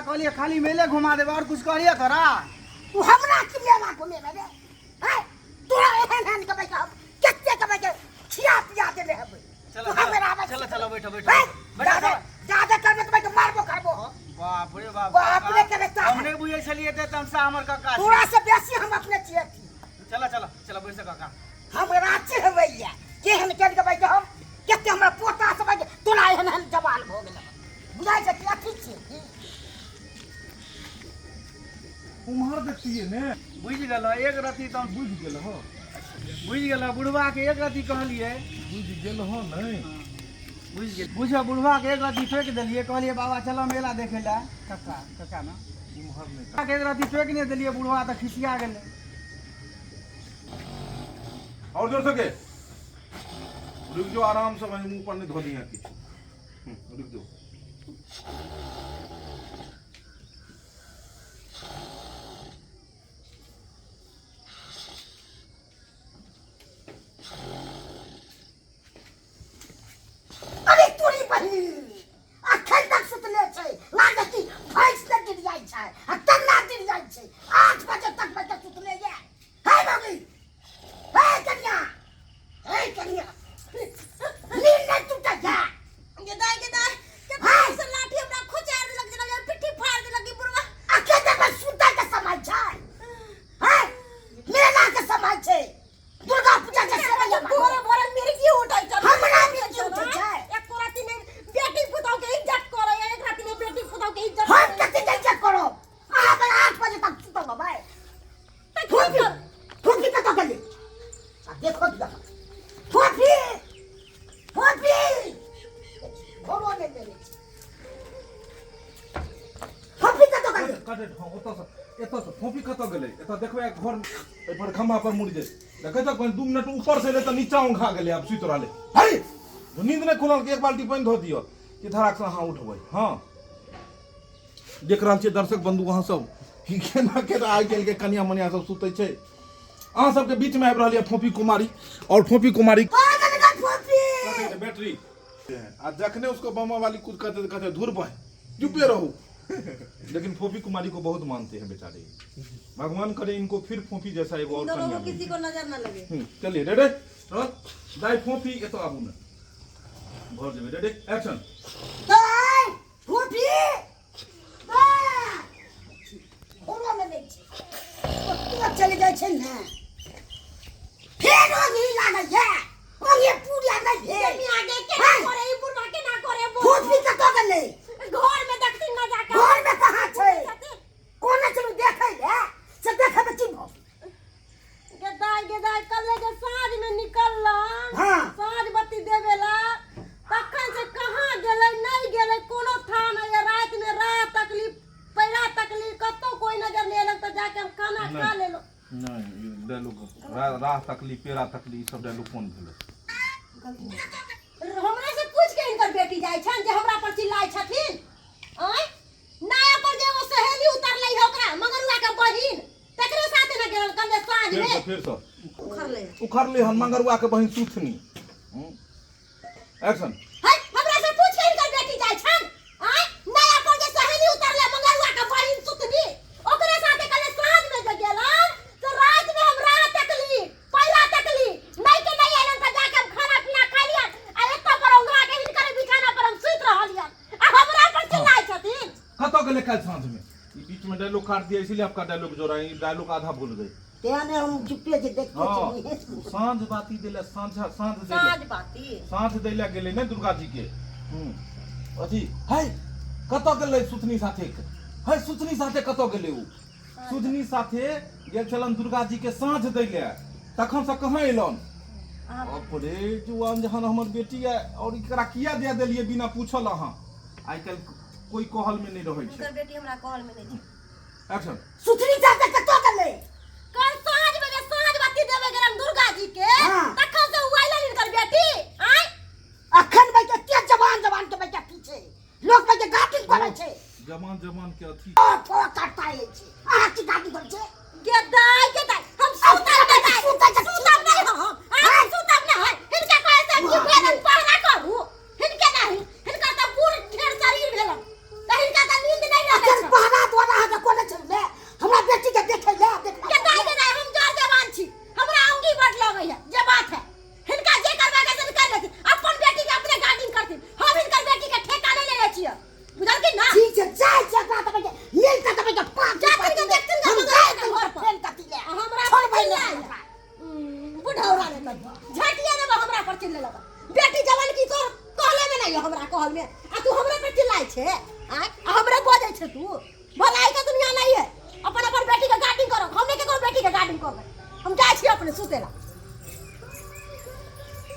कहलिए खाली मेले घुमा देबे और कुछ कहलिए तोरा? तू हमरा की मेला घुमेबे रे? हैं, तोरा एहन एहन के बैठा हम कते के बैठे खिया पिया देने हेबै। चलो। तू हमरा आबै। चलो चलो, बैठो बैठो। हैं? बैठो। जादे जादे करबे तऽ बैठे मारबो करबो। बाप रे बाप। बाप रे के बेटा। हमने बुझै छलिए ते तमसा हमर काका छी। तोरा से बेसी हम अपने छियै। चलो चलो चलो, बैसो काका। हम रांची हेबैया केहन केहन के बैठे हम कते हमरा पोता सब बैठे, तोरा एहन एहन जवान भऽ गेल बुझाइ छै कि अथी छियै। उम्हर देखतियै ने। बुझि गेलो एक रति तऽ बुझि गेल हो। बुझि गेलो, बुढ़वा के एक रति कहलिए। बुझि गेल हो नहि? बुझि गेल। बुझो, बुढ़वा के एक रति टोकि देलिए, कहलिए बाबा चलो मेला देखे लए। काका काका ने उम्हर नहि। काका के एक रति टोकि नहि देलिए, बुढ़वा तऽ खिसिया गेलै। और जोर से के रुक जो, आराम से वहीं मुंह पर नहीं धो दिया किछु। रुक जो। अरे तोरी बहिन अखन तक सुतले छै, लागत कि भैंस ने गिर जाइ छै आ तन्ना गिर जाइ छै। 8 बजे तक बच्चा सुतले ये। हे मम्मी, हे कन्या, हे कन्या, नींद नहि टूटै छै। गे दाइ, गे दाइ, के हाय। से लाठी हमरा खोचार देलक, जेना जे पिट्ठी फाड़ देलक ई बुढ़वा। अखन तक बस सुतै के समय छै, हे मेला के समय छै, दुर्गा पूजा के समय है। भोरे भोरे मिर्गी उठै छै। हमरा मिर्गी उठै छै। एक राति ने बेटी पुतहु के इज्जत करै, एक राति ने बेटी पुतहु के इज्जत हम करै। कते इज्जत करब? अहाँ के 8 बजे तक सुतल रहबै। तऽ की फूफी करब? फूफी कतऽ गेलै? आ देखो दिया फूफी, फूफी घरो नहि गेलै। फूफी कतऽ गेलै? कटे। हाँ, ओतऽ से एतऽ से फोपी कतऽ गेलै? एतऽ देखबै घर एहि पर खम्भा पर मुड़ जाइ देखै तऽ 2 मिनट ऊपर से एलै तऽ नीचा ओंघा गेलै। आब सुति रहलै। हरे, नींद नहि खुलल कि एक बाल्टी पानि धऽ दिअ कि धड़ाक से अहाँ उठबै। हाँ, देख रहल छियै दर्शक बंधु अहाँ सब कि केना केना आइ काल्हिके कनिया मनिया सब सुतै छै। अहाँ सबके बीच में आबि रहल यऽ फोपी कुमारी और फोपी कुमारी बैटरी आ जखने उसको बमा वाली कुछ कहते तो कहते धुर बह, चुपे रहो। लेकिन फोफी कुमारी को बहुत मानते हैं बेचारे। भगवान करे इनको फिर फोफी जैसा एगो और दोनों कन्या को मिले। किसी को नजर न लगे। चलिए, रेडी रोल। दाई फोफी एतो आबू ने, भर जेबै। Ready, action. दाइ फूफी, दाइ घरो मे नहि छै, ओतऽ चलि जाइ छै ने, फेर ओंघी लागै छै, ओंघी पूरा नहि भेल। मियां गे, केना करे ई बुढ़वा, केना करे बोल? फूफी कतऽ गेलै? घर में देखथिन ना जाके। घर मे कहाँ छै? कोना चलू देखै ले? से देखै मे की भऽ गे दाइ, गे दाइ, कल्ले जे साँझ में निकललन साँझ बत्ती देवे ला, तखन से कहाँ गेलै नहीं गेलै कोनो था नहीं। रात में रात तकलीफ पैरा तकलीफ, कतौ कोई नजर नहीं एलक तऽ जाके हम खाना खा लेलहुँ। नहि, ई डायलॉग राह तकली पेड़ा तकली, ई सब डायलॉग कोन भेलै? हमरा से पूछ के हिनकर बेटी जाइ छनि जे हमरा पर चिल्लाइ छथिन? आँय, नया पर जे ओ सहेली उतरलै है ओकरा मगरुआ के बहिन, तकरे साथे न गेल कल्ले साँझ फेर में। से, फेर से। उखड़लै। उखड़ले हन मगरुआ के बहिन सुथनी। एक्शन। है, हमरा से पूछ के हिनकर बेटी जाइ छन? आँय, नया पर जे सहेली उतरले मंगरुआ के बहिन सुतनी, ओकरे साथे कल्ले साँझ में जे गेलन तो रात में हम रात तकली पैरा तकली, नहीं के नहीं एलन त जाके हम खाना पीना खा लियन आ एत्ता पर औंघा के हिनकर बिछाना पर हम सुति रहलियन आ हमरा पर चिल्लाइ छथिन। कतऽ गेलै काल्हि साँझ में? ई बीच में डायलॉग काट दिया, इसीलिए आपका डायलॉग जोड़ा, ई डायलॉग आधा भूल गए। तें ने हम चुपे जे देखते छी। साँझ बाती देले, साँझ साँझ देले। साँझ बाती। साँझ दैले गेलै ने दुर्गा जी के। अथी है, कतऽ गेलै सुथनी साथे? है, सुथनी साथे कतऽ गेलै? उ सुधनी साथे गेल छलन दुर्गा जी के साँझ दैले, तखन से कहाँ एलन? बाप रे, जुआन जहन हमर बेटी है और एकरा किया दे देलिए बिना पूछल अहाँ? आइ काल्हि कोई कहल में नहीं रहै छै। हुनकर बेटी हमरा कहल में नहीं छै। एक्शन। सुथनी चाचा कतऽ गेलै? कल साँझ में जे साँझ बाती देवे गेलन दुर्गा जी के, तखन से उ आइलन हिनकर बेटी। आय, अखन बैठ के जवान जवान के बैठ पीछे लोक बैठ के गाटी करै छै। जवान जवान के अथी ओ थो करता अछि, अहाँ की गाटी करै छै? गे दाइ, गे दाइ, हम सुतब नहि दाइ, सुतै छै। सुतब नहि हम, हम सुतब नहि। हिनका कहै से की भेलन पहरा करू हिनके? नहि, हिनकर तऽ बूढ़ ढेर शरीर भेलन तऽ हिनका तऽ नींद नहि रहै अखन छनि। आँय आ हमरे बजै छै तू भलाई के दुनिया नहीं है। अपन अपन बेटी के गार्डिंग करो, हम नहीं केकरो बेटी के गार्डिंग करबै। हम जाइ छी अपने सुते ला।